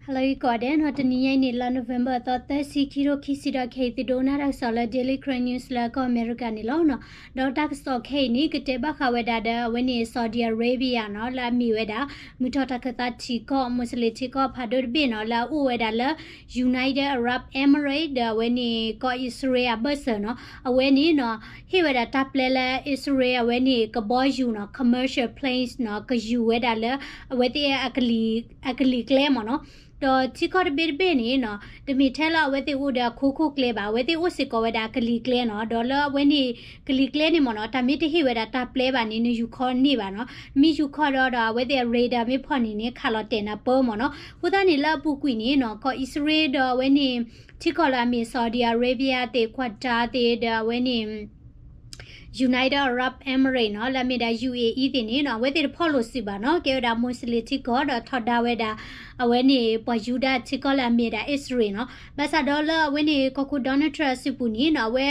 ဟါလၢဂ့ၤကိးဂၤဒဲးနီၤ, တနံၤညါအံၤန့ၣ် လါ November သီ သၢဆံ ခံကထိခံဆံဒီး ခဲအံၤသုဒိကနၣ်တၢ်ကစီၣ်လၢ Daily Karen News လၢကီၢ်အမဲရကၤန့ၣ်လီၤနီၤ. ဒီးတၢ်ကစီၣ်ခဲအံၤန့ၣ် ကတဲဘၣ်ဃးဝဲဒၣ်ဒီးအဝဲန့ၣ် Saudi Arabia နီၤ, လၢအမ့ၢ်ဝဲဒၣ် မုၢ်ထီၣ်တၢ်ခၢၣ်သးထံကီၢ် Muslim ထံကီၢ်ဖးဒိၣ်တဘ့ၣ်နီၤ, လၢအအိၣ်ဝဲဒၣ်လၢ United Arab Emirates ဒီးအဝဲန့ၣ် ကီၢ်အံၣ်စရ့လးအဘၢၣ်စၢၤနီၤ, အဝဲန့ၣ်နီၤ ဟ့ၣ်ဝဲဒၣ်တၢ်ပျဲလၢအံၣ်စရ့လးအဝဲန့ၣ် ကဘီယူၤနီၤ, commercial planes နီၤ, ကယူၤဝဲဒၣ်လၢ အဝဲသ့ၣ်အကလံၤ အကလံၤကျဲမ့ၢ်နီၤ. ဒီးထံကီၢ်တဘ့ၣ်တဘ့ၣ်န့ၣ်နီၤ, တမ့ၢ်ထဲလၢအဝဲသ့ၣ်အိၣ်ဒီးအခိခိၣ်ကျဲဘၣ်, အဝဲသ့ၣ်အိၣ်စ့ၢ်ကီးဝဲဒၣ်အကလံၤကျဲနီၤ. ဒီးလၢအဝဲန့ၣ် ကလံၤကျဲန့ၣ်မ့ၢ်နီၤ, တၢ်မ့ၢ်တဟ့ၣ်ဝဲဒၣ်တၢ်ပျဲဘၣ်န့ၣ် နယူၤခီန့ၢ်ဘၣ်နီၤ. မ့ၢ်ယူၤခီဒီး ဒီးအဝဲသ့ၣ်အ radar မ့ၢ်ဖီၣ်န့ၢ်န့ၣ် ခးလီၤတဲာ်နၤပၢမ့ၢ်နီၤ. အဃိသတးန့ၣ် လၢအပူၤကွံာ်န့ၣ်နီၤ, ကီၢ်အံၣ်စရ့လးဒီးအဝဲန့ၣ် ထံကီၢ်လၢအမ့ၢ် Saudi Arabia သ့ၣ် Qatar သ့ၣ် ဒီးအဝဲန့ၣ် United Arab Emirates နီၤ, လၢအမ့ၢ်ဒၣ် ယူဢေအံသ့ၣ်န့ၣ်နီၤ, အဝဲသ့ၣ်တဖီၣ်လိာ်စုဘၣ်နီၤ, ကဲဝဲဒၣ် Muslim ထံကီၢ်ဒီးထီဒါဝဲဒၣ် အဝဲန့ၣ် ပှၤယူဒၤထံကီၢ်လၢအမ့ၢ်ဒၣ်အံၣ်စရ့လးနီၤ. ဘၣ်ဆၣ်ဒီးလၢအဝဲန့ၣ် ကီၢ်ခိၣ် Donald Trump အစုပူၤန့ၣ်နီၤ, အဝဲ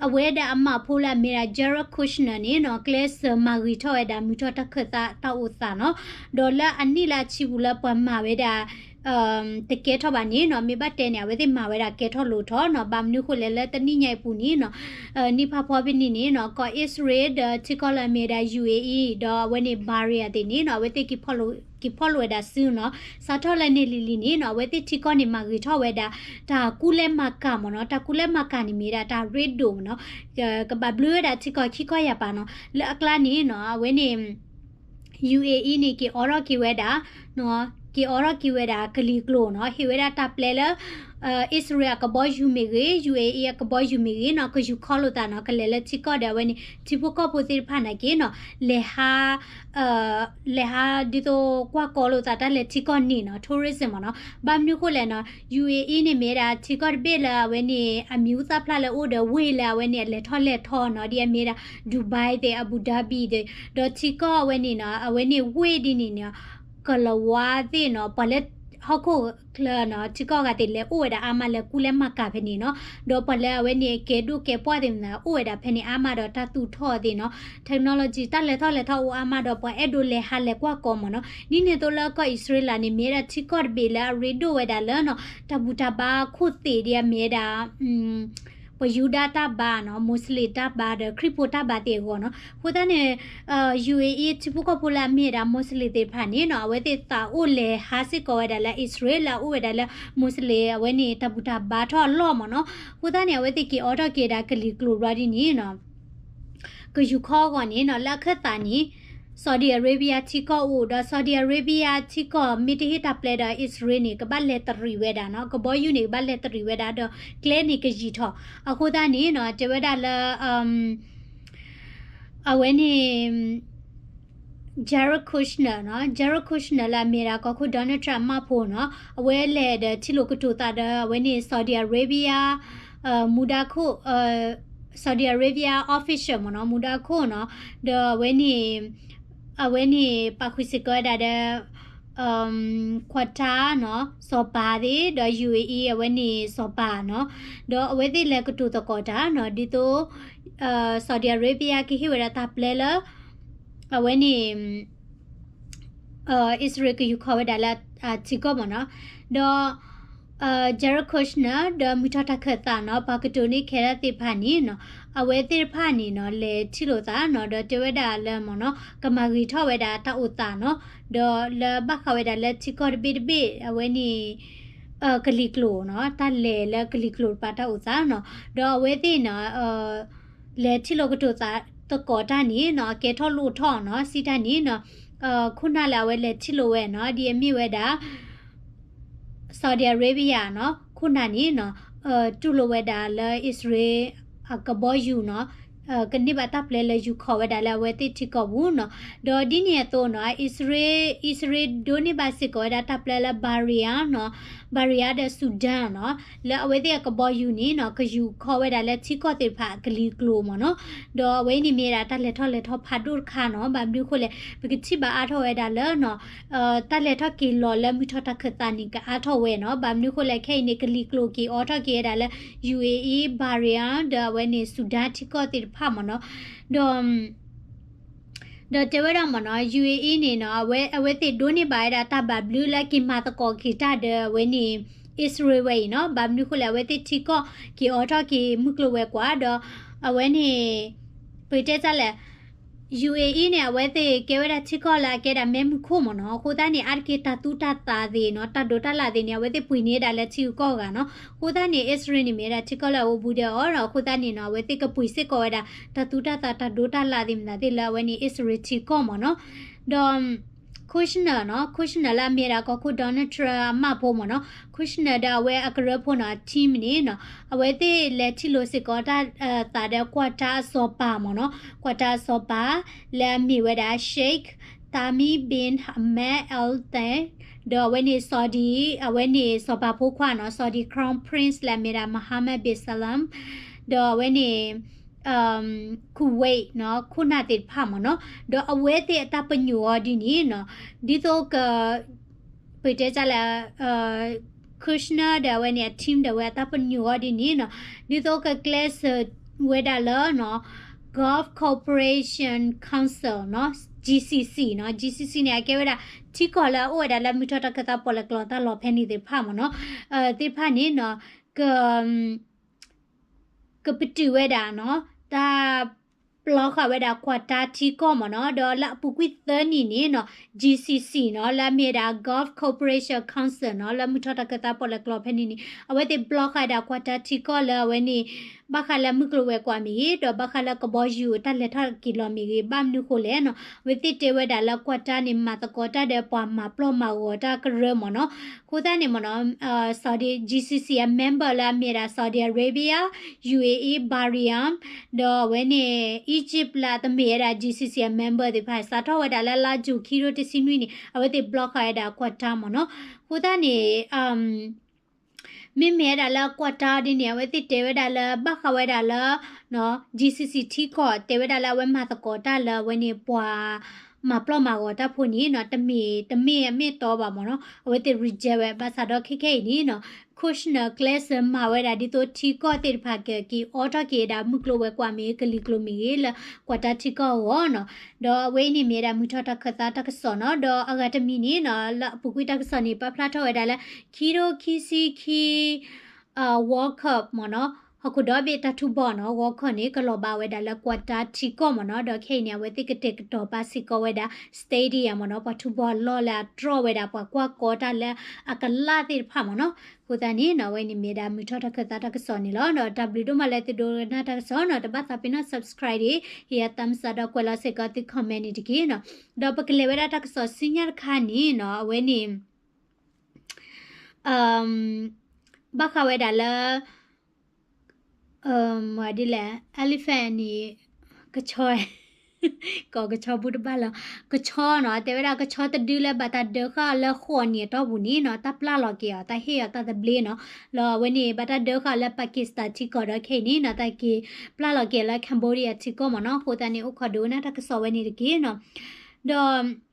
အဝဲဒၣ်အမါဖိလၢအမ့ၢ်ဒၣ် Jared Kushner န့ၣ်နီၤ, ကျဲးစၢးမၤဂ့ၤထီၣ်ဝဲဒၣ် မုၢ်ထီၣ်တၢ်ခၢၣ်သးတၢ်အိၣ်သးနီၤ. ဒီးလၢအနံၣ်လၢအဆံပူၤလၢပှၤမၤဝဲဒၣ် တကဲထီၣ်ဘၣ်န့ၣ်နီၤ, မ့ၢ်ဘၣ်တဲန့ၣ် အဝဲသ့ၣ်မၤဝဲဒၣ်ကဲထီၣ်လိၤထီၣ်နီၤ. ဘၣ်မနုၤဃိလဲၣ်လၢတနံၣ်ညါအံၤပူၤန့ၣ်နီၤ, နံၣ်ဖးဖီဖဲန့ၣ်န့ၣ်နီၤ, ကီၢ်အံၣ်စရ့လးဒီးထံကီၢ်လၢအမ့ၢ်ဒၣ် ယူဢေအံ ဒီးအဝဲန့ၣ် Bahrain သ့ၣ်န့ၣ်နီၤ, အဝဲသ့ၣ်က့ၤဖီၣ်လိာ်ဝဲဒၣ်စုနီၤ. စးထီၣ်လၢန့ၣ်လံၤလံၤန့ၣ်နီၤ, အဝဲသ့ၣ်ထံကီၢ်န့ၣ် မၤဂ့ၤထီၣ်ဝဲဒၣ် တၢ်ကူလဲမၤကၤမ့ၢ်နီၤ. တၢ်ကူလဲမၤကၤန့ၣ်မ့ၢ်ဒၣ်တၢ်ရ့ဒိၣ်မ့ၢ်နီၤ, ကဘၣ်ဘျုးဝဲဒၣ်ထံကီၢ်ခံကီၢ်ယၤပၤနီၤ. လၢအကျါန့ၣ်နီၤ, အဝဲန့ၣ် ယူဢေအံန့ၣ် က့ၤအိးထီၣ်က့ၤဝဲဒၣ်, က့ၤအိးထီၣ်က့ၤဝဲဒၣ်ကလံၤကျိာ်နီၤ, ဟ့ၣ်ဝဲဒၣ်တၢ်ပျဲလၢ အံၣ်စရ့လးအကဘီယူၤမ့ၢ်ဂ့ၤ, ယူဢေအံအကဘီယူၤမ့ၢ်ဂ့ၤနီၤ, ကယူၤခီလိာ်သးနီၤ, ကလဲၤလၢထံကီၢ်ဒီးအဝဲန့ၣ် ထံဖိကီၢ်ဖိသ့ၣ်တဖၣ်နာ်က့နီၤ, လဲၤဟး လဲၤဟးဒ်သိးကွၢ်ကီလိာ်သးတၢ်လဲၤထံကီၢ်န့ၣ်နီၤ, tourism မ့ၢ်နီၤ. ဘၣ်မနုၤဃိလဲၣ်နီၤ, ယူၢ်အ့အ့န့ၣ်မ့ၢ်ဝဲဒၣ်ထံကီၢ်တဘ့ၣ်လၢအဝဲန့ၣ် အမံၤဟူသၣ်ဖျါလၢအိၣ်ဒီးဝ့ၢ်လၢအဝဲန့ၣ် အလဲၤထီၣ်လဲၤထီနီၤ, ဒ်အမ့ၢ်ဝဲဒၣ် Dubai သ့ၣ် Abu Dhabi သ့ၣ်, ဒီးထံကီၢ်အဝဲန့ၣ်နီၤ, အဝဲန့ၣ်ဝ့ၢ်ဒ်န့ၣ်နီၤ, ကလၤဝါသ့ၣ်နီၤ, ပှၤလၢဟီၣ်ခိၣ်ချၢနီၤ, ထံကီၢ်ဂၤသ့ၣ်လဲၤအိၣ်ဝဲဒၣ်အါမးလၢကူလဲမၤကၤဖဲန့ၣ်နီၤ, ဒီးပှၤလၢအဝဲန့ၣ်ကဲဒိၣ်ကဲပှၢ်သ့ၣ်မနုၤ အိၣ်ဝဲဒၣ်ဖဲန့ၣ်အါမးဒီးတၢ်သူၣ်ထီၣ်သ့ၣ်နီၤ, technology တၢ်လဲၤထီၣ်လဲၤထီအိၣ်အါမးဒီးပှၤအဲၣ်ဒိးလဲၤဟးလဲၤကွၢ်ကီမ့ၢ်နီၤ, ဒ်န့ၣ်အသိးလၢကီၢ်အံၣ်စရ့လးန့ၣ် မ့ၢ်ဝဲဒၣ်ထံကီၢ်တဘ့ၣ်လၢအရ့ဒိၣ်ဝဲဒၣ်လၢနီၤ, တၢ်ဘူၣ်တၢ်ဘါခိၣ်သ့ၣ်ဒ်အမ့ၢ်ဝဲဒၣ် ပှၤယူဒၤတၢ်ဘါနီၤ, မူစလ့ၣ်တၢ်ဘါဒီးခရံာ်ဖိတၢ်ဘါသ့ၣ်အဂီၢ်နီၤ, အဃိသတးန့ၣ် ယူၢ်အ့အ့ ထံဖိကီၢ်ဖိလၢအမ့ၢ်ဝဲဒၣ်မူစလ့ၣ်သ့ၣ်တဖၣ်န့ၣ်နီၤ, အဝဲသ့ၣ်သးအိၣ်လဲၤဟးစ့ၢ်ကီးဝဲဒၣ်လၢအံၣ်စရ့လး အိၣ်ဝဲဒၣ်လၢမူစလ့ၣ် အဝဲန့ၣ်တၢ်ဘူၣ်တၢ်ဘါထီၣ်အလီၢ်မ့ၢ်နီၤ, အဃိသတးန့ၣ် အဝဲသ့ၣ်က့ၤအိးထီၣ်က့ၤဒၣ်ကလံၤကျိၤဘျီဒ်န့ၣ်နီၤ ကယူၤခီအဂီၢ်န့ၣ်နီၤ, လၢအခၢၣ်သးန့ၣ် Saudi Arabia ထံကီၢ်အိၣ်ဒီး Saudi Arabia ထံကီၢ်မ့ၢ်တဟ့ၣ်တၢ်ပျဲဒီးအံၣ်စရ့လးန့ၣ် ကဘၣ်လဲၤတရံးဝဲဒၣ်နီၤ, ကဘီယူၤန့ၣ် ကဘၣ်လဲၤတရံးဝဲဒၣ်ဒီး ကျဲန့ၣ်ကယံာ်ထီၣ်, အဃိသတးန့ၣ်နီၤ တဲဝဲဒၣ်လၢ အဝဲန့ၣ် Jared Kushner နီၤ, Jared Kushner လၢအမ့ၢ်ဒၣ်ကီၢ်ခိၣ် Donald Trump အမါဖိနီၤ, အဝဲလဲၤဒီးထံၣ်လိာ်ကတိၤသးဒီး အဝဲန့ၣ် Saudi Arabia မူဒါခိၣ် Saudi Arabia official မ့ၢ်နီၤ, မူဒါခိၣ်နီၤ, ဒီးအဝဲန့ၣ် အဝဲန့ၣ်ပာ်ဃုာ်စ့ၢ်ကီးဝဲဒၣ်ဒီး Qatar နီၤ, စီၤပၤသ့ၣ်, ဒီး ယူဢ့အံ အဝဲန့ၣ်စီၤပၤနီၤ, ဒီးအဝဲသ့ၣ်လဲၤကတိၤသကိးတၢ်နီၤ, ဒ်သိး Saudi Arabia ကဟ့ၣ်ဝဲဒၣ်တၢ်ပျဲလၢ အဝဲန့ၣ် အံၣ်စရ့လးကယူၤခီဝဲဒၣ်လၢထံကီၢ်မ့ၢ်နီၤ, ဒီး Jared Kushner ဒီးမုၢ်ထီၣ်တၢ်ခၢၣ်သးနီၤ, ပှၤကတိၤန့ၢ်ခဲဒၣ်သ့ၣ်တဖၣ်န့ၣ်နီၤ, အဝဲသ့ၣ်တဖၣ်န့ၣ်နီၤ လဲၤထံၣ်လိာ်သးနီၤ, ဒီးတဲဝဲဒၣ်လၢမ့ၢ်နီၤ ကမၤဂ့ၤထီၣ်ဝဲဒၣ်တၢ်အိၣ်သးနီၤ, ဒီးလၢဘၣ်ဃးဝဲဒၣ်လၢထံကီၢ်တဘ့ၣ်တဘ့ၣ် အဝဲန့ၣ် ကလံၤကျိၤနီၤ, တၢ်လဲၤလၢကလံၤကျိၤတပၤတၢ်အိၣ်သးနီၤ, ဒီးအဝဲသ့ၣ်နီၤ လဲၤထံၣ်လိာ်ကတိၤသးသကိးတၢ်န့ၣ်နီၤ, အကဲထီၣ်လိၣ်ထီၣ်နီၤ, စံးတၢ်န့ၣ်နီၤ, ခိၣ်နၢ်လၢအဝဲလဲၤထံၣ်လိာ်ဝဲနီၤ, ဒ်အမ့ၢ်ဝဲဒၣ် Saudi Arabia နီၤ, ခိၣ်နၢ်န့ၣ်နီၤ, တူၢ်လိာ်ဝဲဒၣ်လၢအံၣ်စရ့လး အကဘီယူၤနီၤ, ကန့ၢ်ဘၣ်တၢ်ပျဲလၢယူၤခီဝဲဒၣ်လၢအဝဲသ့ၣ်ထံကီၢ်ပူၤနီၤ, ဒီးဒ်န့ၣ်အသိးနီၤ, အံၣ်စရ့လး အံၣ်စရ့လးဒိးန့ၢ်ဘၣ်စ့ၢ်ကီးဝဲဒၣ်တၢ်ပျဲလၢ Bahrain နီၤ, Bahrain ဒီး Sudan နီၤ, လၢအဝဲသ့ၣ်အကဘီယူၤန့ၣ်နီၤ, ကယူၤခီဝဲဒၣ်လၢထံကီၢ်သ့ၣ်တဖၣ်အကလံၤကျိၤမ့ၢ်နီၤ, ဒီးအဝဲအံၤန့ၣ်မ့ၢ်ဝဲဒၣ်တၢ်လဲၤထီၣ်လဲၤထီဖးဒိၣ်တခါနီၤ, ဘၣ်မနုၤအဃိလဲၣ်, ပကထံၣ်ဘၣ်အါထီၣ်ဝဲဒၣ်လၢနီၤ တၢ်လဲၤထီၣ်က့ၤလီၤလၢမုၢ်ထီၣ်တၢ်ခၢၣ်သးန့ၣ် ကအါထီၣ်ဝဲနီၤ, ဘၣ်မနုၤအဃိလဲၣ် ခဲအံၤန့ၣ် ကလံၤကျိၤက့ၤအိးထီၣ်က့ၤဝဲဒၣ်လၢ ယူၢ်အ့အံ Bahrain ဒီးအဝဲန့ၣ် Sudan ထံကီၢ်သ့ၣ်တဖၣ်မ့ၢ်နီၤ, ဒီး ဒီးတဲဝဲဒၣ်မ့ၢ်နီၤ ယူၣ်အ့အ့န့ၣ်နီၤ အဝဲ အဝဲသ့ၣ်ဒိးန့ၢ်ဘၣ်ဝဲဒၣ်တၢ်ဘၣ်ဘျုးလၢက့ၤမၤသကိးက့ၤတၢ်ဒီးအဝဲန့ၣ် အံၣ်စရ့လ်ဝဲအံၤနီၤ ဘၣ်မနုၤဃိလဲၣ် အဝဲသ့ၣ်ထံကီၢ်က့ၤအိးထီၣ်က့ၤမုၢ်ကျိၤဝဲၤကွာ်ဒီး အဝဲန့ၣ် ပတဲတၢ်လဲၣ် ယူၣ်အ့အ့န့ၣ် အဝဲသ့ၣ်ကဲဝဲဒၣ်ထံကီၢ်လၢအကဲဒၣ်မ့ၢ်မုၢ်ခိၣ်မ့ၢ်နီၤ အဃိသတးန့ၣ် အါတက့ၢ်တၢ်သူတၢ်သးသ့ၣ်နီၤ တၢ်ဒိးတၢ်လၣ်သ့ၣ်န့ၣ် အဝဲသ့ၣ်ပှ့ၤန့ၢ်ဒၣ်လၢထံဂုၤကီၢ်ဂၤနီၤ အဃိသတးန့ၣ် အံၣ်စရ့လ်န့ၣ်မ့ၢ်ဝဲဒၣ်ထံကီၢ်လၢအအိၣ်ဘူးဒီးအီၤဒီး အဃိသတးန့ၣ်နီၤ အဝဲသ့ၣ်ကပှ့ၤစ့ၢ်ကီးဝဲဒၣ် တၢ်သူတၢ်သးတၢ်ဒိးတၢ်လၣ်သ့ၣ်မတၤသ့ၣ်လၢအဝဲန့ၣ် အံၣ်စရ့လ်ထံကီၢ်မ့ၢ်နီၤ ဒီး Kushner နီၤ Kushner လၢအမ့ၢ်ဝဲဒၣ်ကီၢ်ခိၣ် Donald Trump အမၢ်ဖိမ့ၢ်နီၤ Kushner ဒီးအဝဲအကရၢဖိနီၤ အ team န့ၣ်နီၤ အဝဲသ့ၣ်လဲၤထံၣ်လိာ်စ့ၢ်ကီးတၢ်သးဒီးကွၢ်တၢ်အစီၤပၤမ့ၢ်နီၤ ကွၢ်တၢ်အစီၤပၤ လၢအမ့ၢ်ဝဲဒၣ် Sheikh Tamim bin Hamad Al Thani ဒီးအဝဲန့ၣ် Saudi အဝဲန့ၣ်စီၤပၤဖိခွါနီၤ Saudi Crown Prince လၢအမ့ၢ်ဒၣ် Mohammed bin Salman ဒီးအဝဲန့ၣ် Kuwait နီၤ ခိၣ်နၢ်သ့ၣ်တဖၣ်မ့ၢ်နီၤ ဒီးအဝဲသ့ၣ်အတၢ်ပညိၣ်အီၤဒ်န့ၣ်နီၤ ဒ်သိးက ပတဲတၢ်လဲၣ် Kushner ဒီးအဝဲန့ၣ် အ team ဒီးအဝဲအတၢ်ပညိၣ်အီၤဒ်န့ၣ်နီၤ ဒ်သိးကကျဲးစၢးဝဲဒၣ်လၢနီၤ Gulf Cooperation Council နီၤ GCC နီၤ GCC န့ၣ် အကဲဝဲဒၣ် ထံကီၢ်လၢအအိၣ်ဝဲဒၣ်လၢမုၢ်ထီၣ်တၢ်ခၢၣ်သး ပီၣ်လဲၣ်ကျီၤတၢ်လီၢ်ဖဲန့ၣ်သ့ၣ်တဖၣ်မ့ၢ်နီၤ သ့ၣ်တဖၣ်န့ၣ်နီၤ က ကပတုာ်ဝဲဒၣ်နီၤ တၢ် block ဃာ်ဝဲဒၣ် Qatar ထံကီၢ်မ့ၢ်နီၤ ဒီးလၢအပူၤကွံာ်သၢနံၣ်န့ၣ်နီၤ GCC နီၤ လၢအမ့ၢ်ဝဲဒၣ် Gulf Cooperation Council နီၤ လၢမုၢ်ထီၣ်တၢ်ခၢၣ်သး ပီၣ်လဲၣ်ကျီၤဖဲန့ၣ်န့ၣ် အဝဲသ့ၣ် block ဃာ်ဝဲဒၣ် Qatar ထံကီၢ်လၢအဝဲန့ၣ် ဘၣ်ဃးလၢမုၢ်ကျိၤဝဲၤကွာ်မ့ၢ်ဂ့ၤ ဒီးဘၣ်ဃးလၢကဘီယူၤတၢ်လဲၤထီၣ်က့ၤလီၤမ့ၢ်ဂ့ၤ ဘၣ်မနုၤဃိလဲၣ်နီၤ အဝဲသ့ၣ်တဲဝဲဒၣ်လၢ Qatar န့ၣ် မၤသကိးတၢ်ဒီးပှၤမၤပျီၣ်မၤဂီၤတၢ်ကရၢမ့ၢ်နီၤ အဃိသတးန့ၣ်မ့ၢ်နီၤ Saudi GCC အ member လၢအမ့ၢ်ဝဲဒၣ် Saudi Arabia, U A E, Bahrain ဒီးအဝဲန့ၣ် Egypt လၢအတမ့ၢ်ဝဲဒၣ် GCC အ member သ့ၣ်တဖၣ် စးထီၣ်ဝဲဒၣ်လၢလါယူၤခံကထိတဆံနွံန့ၣ် အဝဲသ့ၣ် block ဃာ်ဝဲဒၣ် Qatar မ့ၢ်နီၤ အဃိသတးန့ၣ် မ့မ့ၢ်ဝဲဒၣ်လၢ Qatar ဒ်န့ၣ် အဝဲသ့ၣ်တဲဝဲဒၣ်လၢ ဘၣ်ဃးဝဲဒၣ်လၢ GCC ထံကီၢ် တဲဝဲဒၣ်လၢအဝဲမၤသကိးတၢ်လၢအဝဲန့ၣ်ပှၤ မၤပျီၣ်မၤဂီၤတၢ်ဖိန့ၣ်နီၤ တမ့ၢ် တမ့ၢ်အမ့ၢ်အတီဘၣ်မ့ၢ်နီၤ အဝဲသ့ၣ် reject ဝဲ ဘၣ်ဆၣ်ဒီးခဲခဲအံၤန့ၣ်နီၤ Kushner ကျဲးစၢးမၤဝဲဒၣ်ဒ်သိးထံကီၢ်သ့ၣ်တဖၣ်ကက့ၤအိးထီၣ်က့ၤဝဲဒၣ်မုၢ်ကျိၤဝဲၤကွာ်မ့ၢ်ဂ့ၤ ကလံၤကျိၤမ့ၢ်ဂ့ၤလၢ ကွၢ်တၢ်ထံကီၢ်အဂီၢ်နီၤ ဒီးအဝဲအံၤန့ၣ်မ့ၢ်ဝဲဒၣ်မုၢ်ထီၣ်တၢ်ခၢၣ်သးတၢ်ကစီၣ်နီၤ ဒီးအဂၤတမံၤန့ၣ်နီၤ လၢအပူၤကွံာ်တၢ်ကစီၣ်န့ၣ် ပာ်ဖျါထီၣ်ဝဲဒၣ်လၢ ခံကထိခံဆံခံ World Cup မ့ၢ်နီၤ ဟီၣ်ခိၣ်ဒီဘ့ၣ်တၢ်ထူဘီၣ်နီၤ World Cup န့ၣ် ကလီၤဘၣ်ဝဲဒၣ်လၢ Qatar ထံကီၢ်မ့ၢ်နီၤ ဒီးခဲအံၤန့ၣ် အဝဲသ့ၣ်ကတဲာ်ကတီၤပာ်စ့ၢ်ကီးဝဲဒၣ် stadium မ့ၢ်နီၤ ပှၤထူဘီၣ်လီၢ်လၢအတြီဝဲဒၣ်ပှၤကွၢ်ကီတၢ်လၢအကလၢ်သ့ၣ်တဖၣ်မ့ၢ်နီၤ အဃိသတးန့ၣ်နီၤ အဝဲန့ၣ်မ့ၢ်ဒၣ်မုၢ်ထီၣ်တၢ်ခၢၣ်သးတၢ်ကစီၣ်န့ၣ်လီၤ ဒီးတၢ်ဘျုးဒိၣ်မးလၢသုဒိကနၣ်တၢ်ကစီၣ်နီၤ တဘၣ်သးပ့ၤနီၣ် subscribe ဒံး ဟ့ၣ်ယၤ thumbs up ဒီးကွဲးလီၤစ့ၢ်ကီးသု comment န့ၣ်တက့ၢ်နီၤ ဒီးပကလဲၤဝဲဒၣ်တၢ်ကစီၣ်ဆူညါတခါန့ၣ်နီၤ အဝဲန့ၣ် ဘၣ်ဃးဝဲဒၣ်လၢ ဝဲဒ်လဲၣ် elephant န့ၣ် ကဆီ ကိးကဆီဘူတဘၣ်လီၤ ကဆီနီၤ တဲဝဲဒၣ်ကဆီတဒုလၢဘၣ်တၢ်ဒၢဃာ်လၢ ဃိးနံၣ်အတီၢ်ပူၤန့ၣ်နီၤ တၢ်ပျၢ်လီၤက့ၤအီၤ တၢ်ဟ့ၣ်အီၤတၢ်သဘျ့နီၤ လီၤအဝဲန့ၣ် ဘၣ်တၢ်ဒၢဃာ်လၢ Pakistan ထံကီၢ်ဒီးခဲအံၤန့ၣ်နီၤ တၢ်က့ၤပျၢ်လီၤက့ၤလၢ Cambodia ထံကီၢ်မ့ၢ်နီၤ အဃိသတးန့ၣ် အိၣ်ခိးဒိကနၣ်တၢ်ကစီၣ်ဝဲန့ၣ်တက့ၢ်နီၤ ဒီး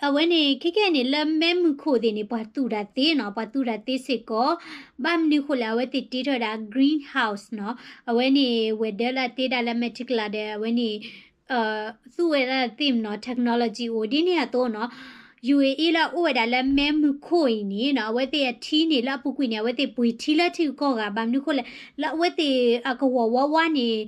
အဝဲန့ၣ် ခဲကဲန့ၣ် လၢမ့ၢ်မုၢ်ခိၣ်သ့ၣ်န့ၣ် ပှၤသူၣ်တၢ်သ့နီၤ ပှၤသူၣ်တၢ်သ့စ့ၢ်ကီး ဘၣ်မနုၤဃိလဲၣ် အဝဲသ့ၣ်တ့ထီၣ်ဝဲဒၣ် greenhouse နီၤ အဝဲန့ၣ် ဝဲၤဒၢလၢအတ့ဒၣ်လၢမဲာ်ထံကလၤဒီး အဝဲန့ၣ် သူၣ်ဝဲဒၣ်သ့ၣ်မ့ၢ်နီၤ technology အိၣ်ဒ်န့ၣ်အသိးနီၤ ယူၣ်အ့အ့ လၢအအိၣ်ဝဲဒၣ်လၢမ့ၢ်မုၢ်ခိၣ်အံၤန့ၣ်နီၤ အဝဲသ့ၣ်အထံန့ၣ် လၢအပူၤကွံာ်န့ၣ် အဝဲသ့ၣ်ပှ့ၤထံလၢထံဂုၤကီၢ်ဂၤ ဘၣ်မနုၤဃိလဲၣ် လၢအဝဲသ့ၣ်အကဝီၤဝါဝါန့ၣ်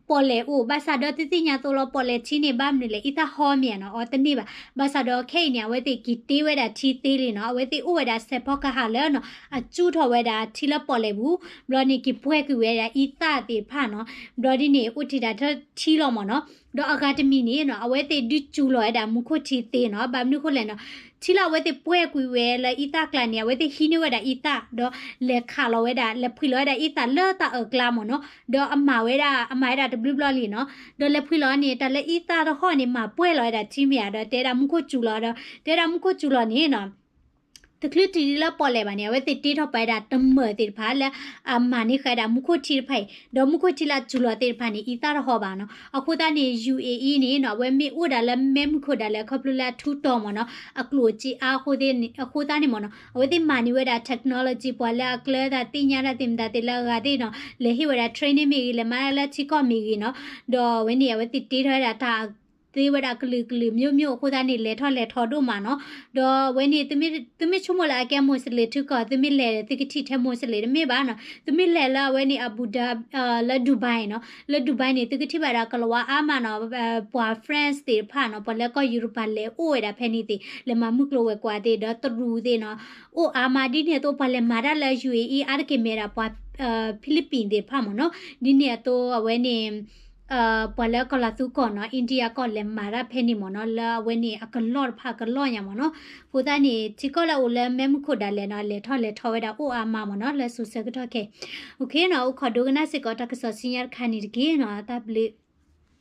ပီၣ်လဲၣ်အိၣ် ဘၣ်ဆၣ်ဒီးသုသ့ၣ်ညါသိးလီၤ ပီၣ်လဲၣ်ထံန့ၣ် ဘၣ်မနုၤလဲၣ် အံသၣ်ဟီမ့ၢ်ဧါနီၤ အီတန့ၢ်ဘၣ် ဘၣ်ဆၣ်ဒီးခဲအံၤန့ၣ် အဝဲသ့ၣ်က့ၤတ့ဝဲဒၣ်ထံသ့လံနီၤ အဝဲသ့ၣ်အိၣ်ဝဲဒၣ်စဲးဖီကဟၣ်လၢနီၤ အစူၣ်ထီၣ်ဝဲဒၣ်ထံလၢပီၣ်လဲၣ်ပူၤ ဘျီန့ၣ် က့ၤပှဲၤကွံာ်ဝဲဒၣ်အံသၣ်သ့ၣ်တဖၣ်နီၤ ဘျီဒ်န့ၣ် အိၣ်တ့ၢ်ဒၣ်ထံလီၤမ့ၢ်နီၤ ဒီးအဂၤတမံၤန့ၣ်နီၤ အဝဲသ့ၣ်ဒုးစူၤလီၤဝဲဒၣ်မူခိၣ်ထံသ့နီၤ ဘၣ်မနုၤဃိလဲၣ်နီၤ ထံလၢအဝဲသ့ၣ်ပှဲၤကွံာ်ဝဲလၢအံသၣ်ကျါန့ၣ် အဝဲသ့ၣ်ဟံးန့ၢ်ဝဲဒၣ်အံသၣ် ဒီးလဲၤခးလီၤဝဲဒၣ် လဲၤဖှံလီၤဝဲဒၣ်အံသၣ်လၢတၢ်အၢၣ်ကျါမ့ၢ်နီၤ ဒီးအမၤဝဲဒၣ် အမၤဝဲဒၣ်တဘျုးဘျီလံနီၤ ဒီးလဲၤဖှံလီၤန့ၣ် တၢ်လၢအံသၣ်တဟီၣ်န့ၣ် မၤပှဲၤလီၤဝဲဒၣ်ထံမ့ၢ်ဧါ ဒီးတဲဒၣ်မူခိၣ်စူၤလီၤဒီး တဲဒၣ်မူခိၣ်စူၤလီၤန့ၣ်နီၤ တချုးတုၤလၢပီၣ်လဲၣ်ဘၣ်န့ၣ် အဝဲသ့ၣ်တ့ထီၣ်ပာ်ဝဲဒၣ်တမၢၢ်သ့ၣ်တဖၣ်လၢ အမၤန့ၢ်ဃာ်ဝဲဒၣ်မူခိၣ်ထံတဖၣ်အံၤ ဒီးမူခိၣ်ထံလၢအစူၤလီၤသ့ၣ်တဖၣ်န့ၣ် အံသၣ်တဟီၣ်ဘၣ်နီၤ အဃိသတးန့ၣ် ယူၣ်အ့အ့န့ၣ်နီၤ အဝဲမ့ၢ်အိၣ်ဒၣ်လၢမ့ၢ်မုၢ်ခိၣ်ဒၣ်လဲာ်ခီဖျိလၢအထူးတီၤမ့ၢ်နီၤ အကျိၣ်အစ့အါအဃိသတးန့ၣ်မ့ၢ်နီၤ အဝဲသ့ၣ်မၤန့ၢ်ဝဲဒၣ် technology ပှၤလၢအကျၢၤတၢ်သ့ၣ်ညါတၢ်သ့ၣ်မတၤသ့ၣ်လၢအဂၤသ့ၣ်နီၤ လဲၤဟ့ၣ်ဝဲဒၣ် training မ့ၢ်ဂ့ၤ လဲၤမၤတၢ်လၢထံကီၢ်မ့ၢ်ဂ့ၤနီၤ ဒီးအဝဲန့ၣ် အဝဲသ့ၣ်တ့ထီၣ်ဝဲဒၣ်တၢ် သ့ဝဲဒၣ်ကလုာ်ကလုာ် မျိုးမျိုး အဃိသတးန့ၣ် လဲၤထီၣ်လဲၤထီဒိၣ်မးနီၤ. ဒီးအဝဲန့ၣ် သုမ့ၢ်ဆိကမိၣ်လၢအကဲ Muslim ထံကီၢ် သုမ့ၢ်လဲၤ သုကထံၣ်ထဲ Muslim တမ့ၢ်ဘၣ်နီၤ. သုမ့ၢ်လဲၤလၢအဝဲန့ၣ် Abu Dhabi လၢ Dubai နီၤ, လၢ Dubai န့ၣ် သုကထံၣ်ဘၣ်ဒၣ်ကလၤဝါအါမးနီၤ, ပှၤ France သ့ၣ်တဖၣ်နီၤ, ပှၤလၢကီၢ်ယူရပၤလဲၤအိၣ်ဝဲဒၣ်ဖဲန့ၣ်သ့ၣ်, လဲၤမၤမုၢ်ကျိၤဝဲၤကွာ်သ့ၣ် ဒီးတရူးသ့ၣ်နီၤ, အိၣ်အါမး. ဒ်န့ၣ်အသိး ပှၤလဲၤမၤတၢ်လၢ ယူၣ်အ့ၣ်အံၣ် အါတက့ၢ်မ့ၢ်ဒၣ်ပှၤ Philippines သ့ၣ်တဖၣ်မ့ၢ်နီၤ. ဒ်န့ၣ်အသိးအဝဲန့ၣ် ပှၤလၢကီၢ်လီၤသူကီၢ်နီၤ, India ကီၢ်လဲၤမၤတၢ်ဖဲန့ၣ်မ့ၢ်နီၤ, လၢအဝဲန့ၣ်အကလီၢ်တဖၣ်ကလီၢ်ညါမ့ၢ်နီၤ. အဃိသတးန့ၣ် ထံကီၢ်လၢအအိၣ်လၢမဲးမုၢ်ခိၣ်ဒၣ်လဲာ်နီၤ, လဲၤထီၣ်လဲၤထီဝဲဒၣ်အိၣ်အါမးမ့ၢ်နီၤ, လၢစိၤဆၢကတီၢ်ခဲအံၤ. အိၣ်ခီဒိကနၣ်စ့ၢ်ကီးတၢ်ကစီၣ်ဆူညါတခါန့ၣ်တက့ၢ်နီၤ, တၢ်ဘျုး.